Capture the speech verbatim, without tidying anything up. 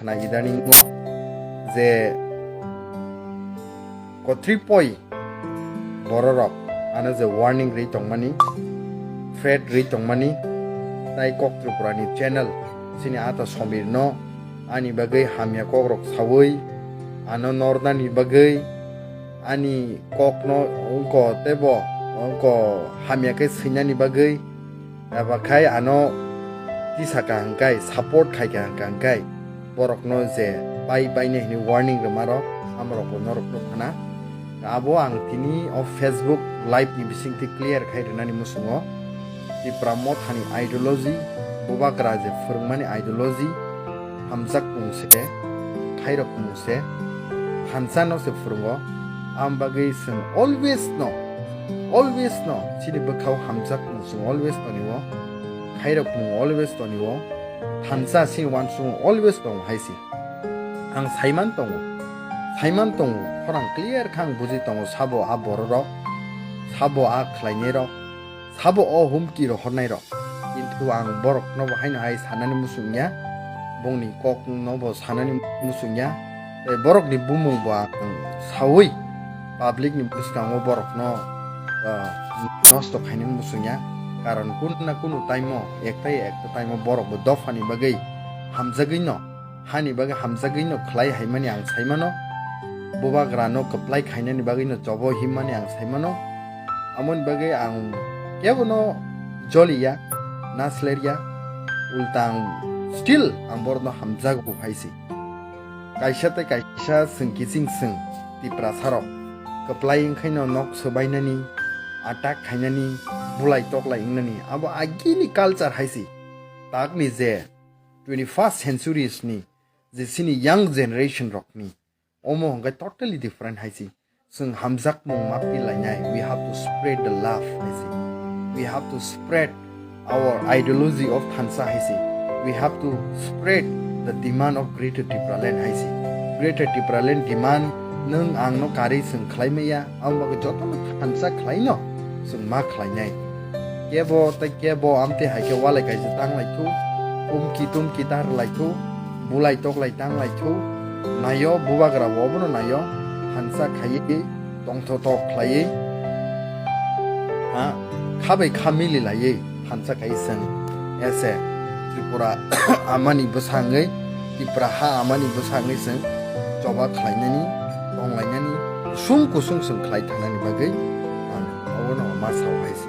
khna idaningo je kotripoi bororok ano je warning rwi tongmani, threat rwi tongmani, tai Kok Tripurani channel chini ata Somirno ani bagwi hamya kokrok sawi ano nornani bagwi, ani kokno wngko teibo wngko hamya khe swinani bagwi, eba khai ano tisa ka hwnkhai, support khai ka hwnka hwnkhai, borokno je pai painai hwnwi warning rwma rok, amorokbo norokno khna. Abo ang tini o Facebook live ni bisingtwi clear khai rwnani muchungo. Tipra Mothani ideology, Bubagra je phwrwngmani ideology, hamjakmung se, khairokmung se, thansano se phwrwngo. Am bagwi chwng always no, always no chini bwkhao hamjakmung chwng always tonio, khairokmung always tonio, thansa chini uansukmung always tongo hai se. Ang saiman tongo, saiman tongo, khorang clear kha ang buji tongo, sabo a bororok, sabo a khlainairok, sabo o humki rohornairok. Kintu ang borokno bo haino hai sanani muchungya, bongni kokno bo sanani muchungya, tei borokni bumung bo ang sawi public ni bwskango borokno, ah, nosto khainani muchungya. Karon kunu na kunu time o, ekta ya ekta time o borok bo dophani bagwi hamjagwino, hani bagwi hamjagwino khlai haimani ang saimano, Bubagrano kwplai khainani bagwino chobo himmani ang saimano. Amoni bagwi ang kebono joliya, na slerya, ulta ang still ang borokno hamjago hai se. Kaisa tei kaisa chwng kiching chwng Tiprasarok kwplai wngkhaino nok swbainani, attack khainani, bulai toklai wngnani, abo agini culture hai se. Takni je twenty-first centuries ni je chini young generation rokni, omo hwnkhai totally different hai se. Chwng hamjakmung ma pilainai, we have to spread the love hai se. We have to spread our ideology of thansa hai se. We have to spread the demand of Greater Tipraland hai se. Greater Tipraland demand nwng ang no karwi chwng khlai maya, abo bagwi jotono thansa khlaino chwng ma khlainai. Kebo tei kebo amtwi hai khe walai kaisa tang lai thu, umki tumki ta rw lai thu, bulai tok lai tang lai thu, naio Bubagra bo obono naio, thansa khaiwi tongthotok khlaiwi, ha, kha bai kha mili laiwi thansa khai chwng ese Tripura amani bwsa wngwi, Tipra ha amani bwsa wngwi chwng choba khlainani, tonglainani, kusung kusung chwng khlai thangnani bagwi ang obono ma sao hai se.